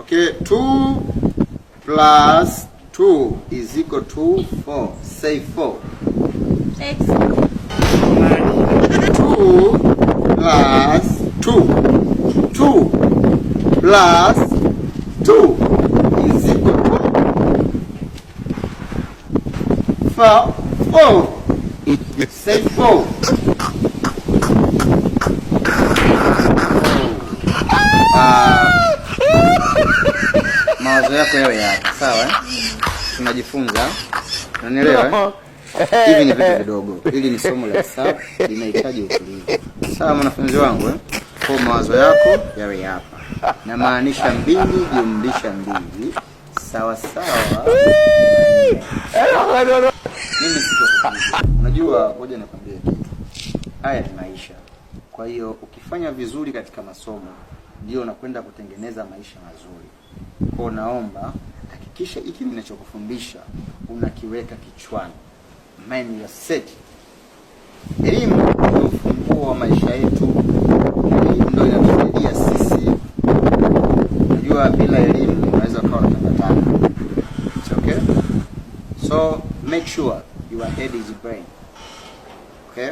Okay, 2 plus 2 is equal to 4. Say 4. 6. 2 plus 2. 2 plus 2 is equal to 4. 4. Say 4. Mawazo yako yawe yapi? Sawa eh? Tunajifunza. Unanielewa eh? Hivi ni vitu vidogo. Hili ni somo la hesabu, linahitaji utulivu. Sawa mwanafunzi wangu eh? Kwa mawazo yako yawe hapa. Namaanisha 2 jumlisha 2 sawa sawa. Mimi sitokuuliza. Unajua, ngoja nikwambie kitu. Haya ni maisha. Kwa hiyo ukifanya vizuri katika masomo ndio unakwenda kutengeneza maisha mazuri. Kwa naomba hakikisha hiki ninachokufundisha unakiweka kichwani. Mind your set. Elimu ndio ufunguo wa maisha yetu. Elimu ndio inatusaidia sisi. Unajua, bila elimu unaweza ukawa unatangatanga. It's okay? So make sure your head is brain. Okay?